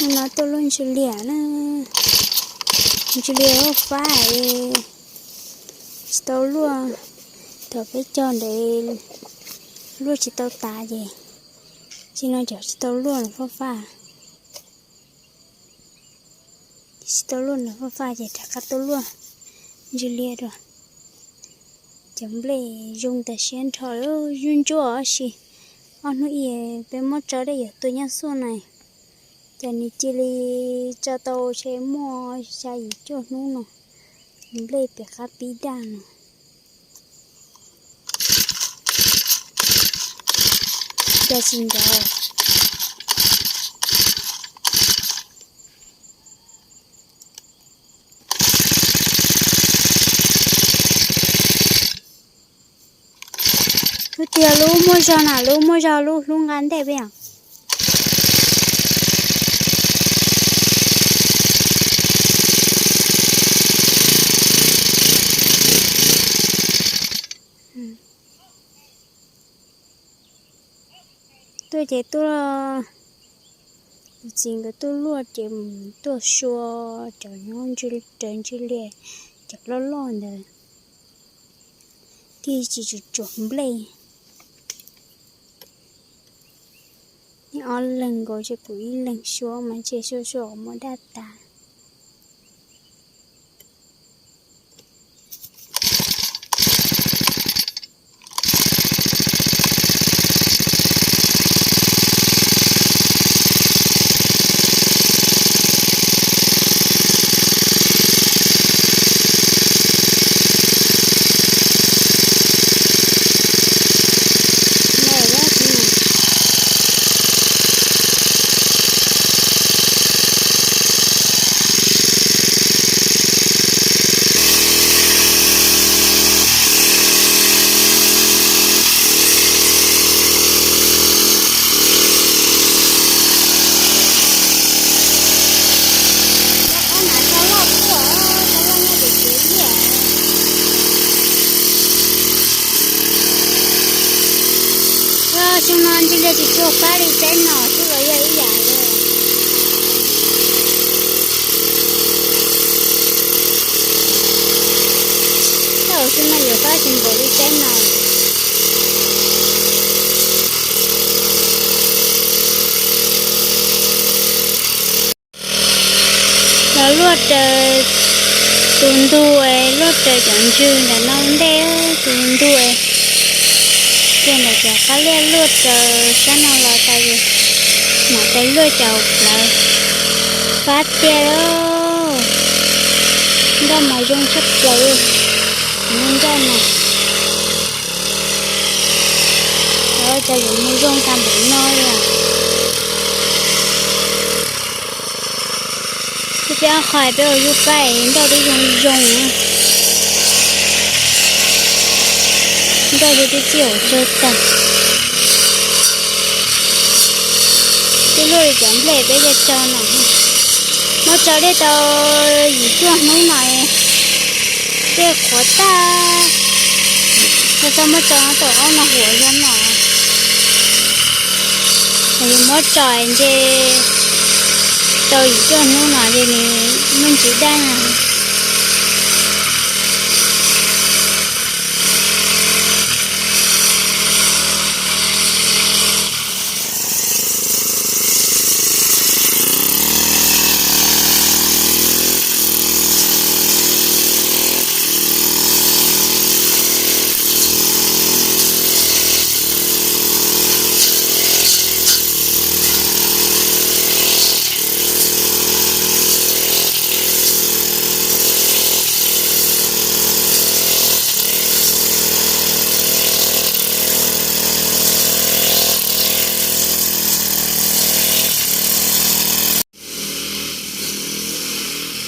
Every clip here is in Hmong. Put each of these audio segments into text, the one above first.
Hnub no tuaj luaj ntsws liam na, ntsws liam fab fab es tsis tau luaj. Thaum peb cog ntev luaj tsis tau tas ces tsis no cov tsis tau luaj lawm fab fab. Tsis tau luaj lawm fab fab ces rov qab tuaj luaj ntsws liam dua. Cov nplej zoo tas siab nrho, zuj ntsuab tab sis ob hnub ib peb muab tso dej yuav tuaj nyob xuaj na. Ces nws cia li tso tau ntshe muaj xya yim cuaj hnub no, nplej pem qab pib daj no. Daj tsis nrov. Lub tiag lub muaj zog na, lub muaj zog lub hlub nqa ntej peb os. Tuaj ces tuaj, kuv txiv nkawd tuaj luaj ces mus tuaj sua cov nyob raws ntsws liam, cov loj loj ntawd thiaj tsis tsuas tsuas nplej. Neb ob leeg nkaus ces kuv ib leeg sua mas ntshe sua sua muaj daj tas. Xyoo no ntsws liam tsis tshua fab li teb no xwb los yog ib yam li. Thaum xyoo no yuav fab tsis npaum li teb no. Los luaj raws tus ntug es luaj raws cov ntsws ntawm no ntej tus ntug es. Ces ntawm cov qab liaj luaj raws sab no los tas yus mam tais luaj cov plawv fab tiag. Nkauj mas zoo tshaj plaws, nkauj mas cov yuav mus zoo tas npaum no li. Peb ob qho peb ua zuj fab nkauj twb zoo zoo. Nkauj zoo twb txij hauv tsawg tag. Twb luaj li cov nplej peb cog tso no. Muab tso dej tau yim cuaj hnub no, dej qhuav tag. Yog txhob muab tso no tau ob no huam zog no. Yus muab tso ntshe tau yim cuaj hnub no ces nws muaj ntsis daj na.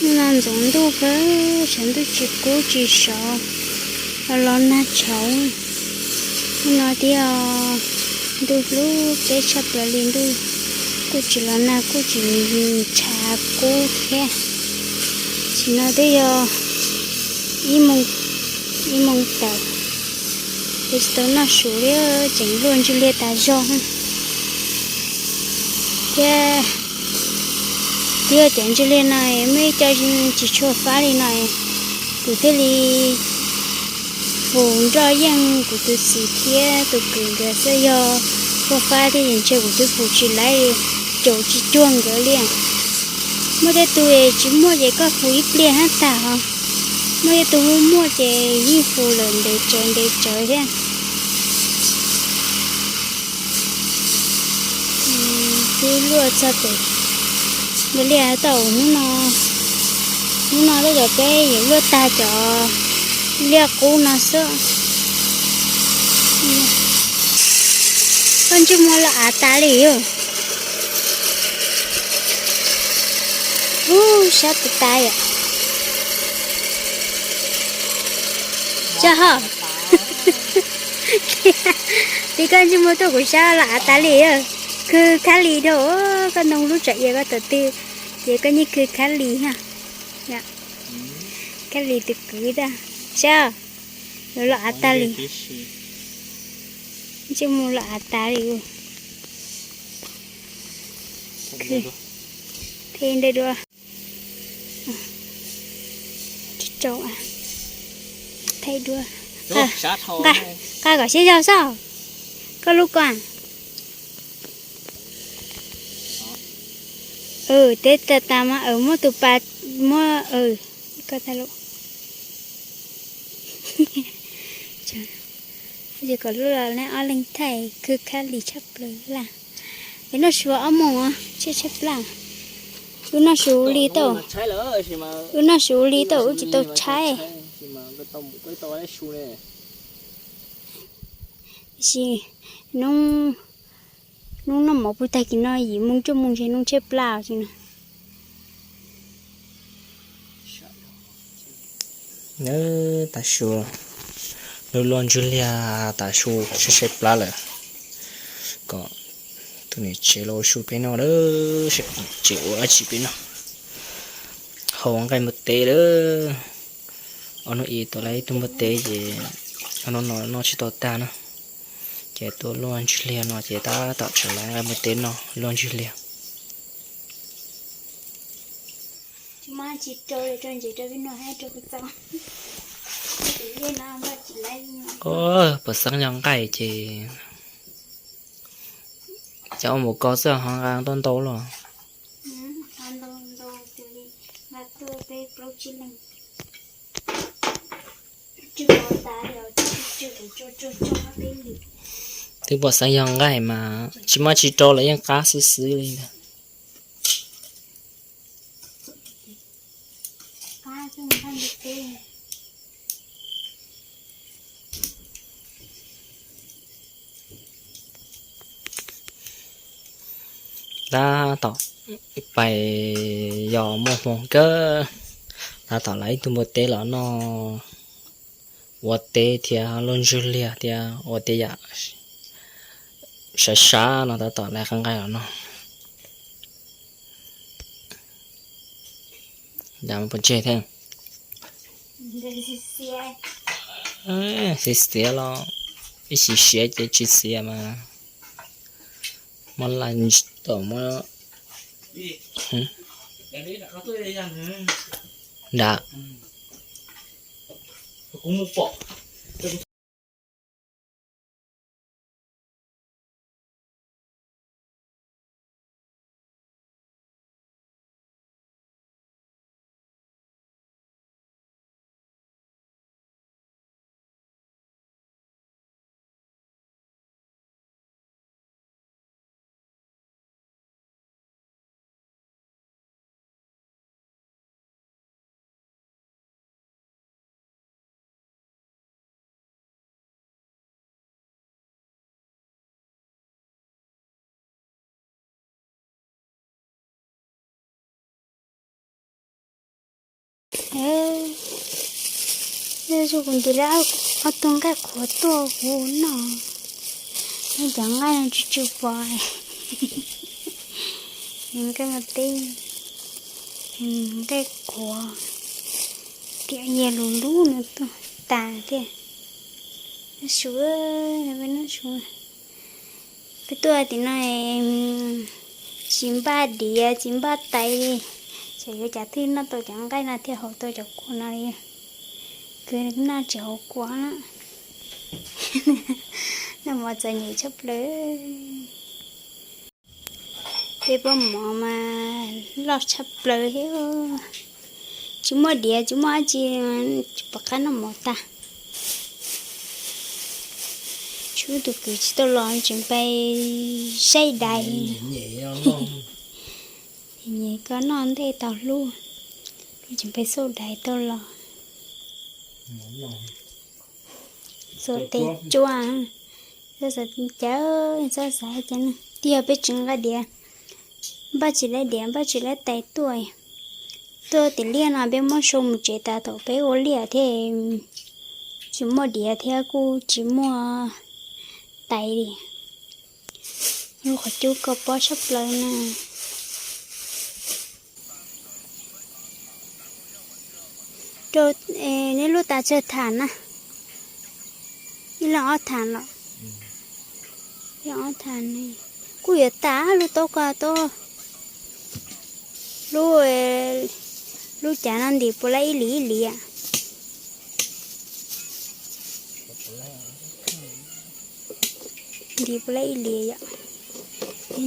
Hnub no ntxoov ntuj kawg, sawv ntuj tsis kub tsis sov, los los nag tshauv. Hnub no thiab ntuj hlub peb tshaj plaws li, ntuj kuj tsis los nag kuj tsis ntshav kub thiab. Tam sim no twb yog ib moos, ib moos tawm, peb tsis tau noj su li, tseem luaj ntsws liam tas zog thiab. Yog cov ntsuj liag no muaj ib co tsis tshua fab li no, kuv thiaj li fus nroj yeej kuv tus txiv thiab tus kwv nkawd xwb, yog fab fab thiab ces ntshe kuv twb fus tsis laib, caum tsis cuag nkawd li. Muaj tej tus tsis muaj ces koj fus ib pliag hab tag os, muaj tej tus muaj muaj ces yeej fus lawm ntev tsawv ntev tsawv thiab. Twb luaj txog pem ntawd liaj tau hnub no, hnub no lub cov peb yuav luaj tag cov liaj qub no xwb. Koj ntsej muag los av tas li yom. Ub, sab tas tas yom. Tso ho. Tis koj ntsej muag tuaj kuv sab los av tas li. Khwv khab li rau koj ntoo lub tsom iav koj thaum twg ces koj yeej khwv khab li ha. Khab li tus kwv tag sab, los av tas li. Ntsej muag los av tas li. Khwv ntawd dua. Thaij dua. Nqa kom siab zog xwb. Koj lub ko. Teb tas tas mas muab tus pas muab. Koj thaij lub. Kom lub los ne ob leeg thaij khwv khab li tshaj plaws laj. Es noj su ob moos tshiab tshiab plaj. Wb noj su li tau, wb noj su li tau wb tsis tau tshaib. Tab sis hnub noj mov pub tag kis no yim moos cuaj moos ntshe hnub tshiab plaj os no. Nab tas su, lub luaj ntswg liag tas su sab sab plab lawm. Kom tus niam tsev los ua su peb noj lawm, tsev ua dab tsi peb noj. Haus nqaij npua teb lawm. Ob hnub ib tuaj lawv ib tug npua teb ces ob hnub no noj tsis tau tag na. Ces tuaj luaj ntswg liag no ces tab tom tseem lawv nqaij npua teb noj luaj ntswg liag. Puas xeeb yog nqaij ces cov ua npaum ko xwb ho nqa ntau ntau los. Twb puas xeeb yog nqaij mas tsis muaj tsis rau los yeej qab xwb xwb li ntag. Tab tom pais yos muaj hmoo kawg, tab tom lawv ib tug npua teb los noj ua teb thiab luaj ntswg liag thiab ua tej yam sab sab no tab tom lawv qab nqaij los noj. Yam pov tseg thiab. Xiav xiav los ib sim siav ces tsis xiav mas muab laj tom muab nram. Yog kuv ntim lawv ob tug nqaij qhuav tuaj kuv noj, cov nqaij no tsw tsw pom. Nqaij ma teb, nqaij qhuav, tiam yag lus lub no tuaj tas thiab. Noj su, noj su. Peb tuaj tim no tsis npaj diav tsis npaj tais li. Ces yuav cas thiaj noj tau cov nqaij no thiaj haus tau cov kua no li. Kwv noj tsis haus kua na. Noj mov txom nyem tshaj plaws. Peb pob mov mas loj tshaj plaws thiab. Tsis muaj diav tsis muaj dab tsi, tsis pom qab noj mov tag. Tshuav tus kwv tsis tau los tseem pais saib dais. Nyiam koj noj ntej tau hlub, tseem pais xauj dais tau los. Xuas tes cua, txhob xav cawv, txhob xav cawv, twb yog peb tsis nqa diav, npaj tsis laib diav npaj tsis laib tais tuaj. Tuaj tim liaj no peb muab sau mus tsev tas thaum peb ua liaj thiab, tsis muaj diav thiab kuj tsis muaj tais li. Lub qhov cub koj pob tshaj plaws na. Rau, neb lub tas tsawg tham na? Ib leeg ob tham los? Ib leeg ob tham ne. Kuj yuav tas lub taub ko taub. Lub, lub cav no ntim puas laib ib lis ib lis? Ntim puas laib ib lis yom?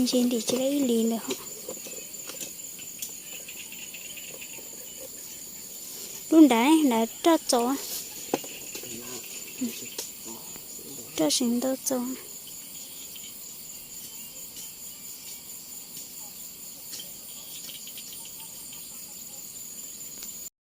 Ntshe ntim tsis laib ib lis ntawd hos. Lub nrad, nrad roj txaus, roj seem ntau txaus.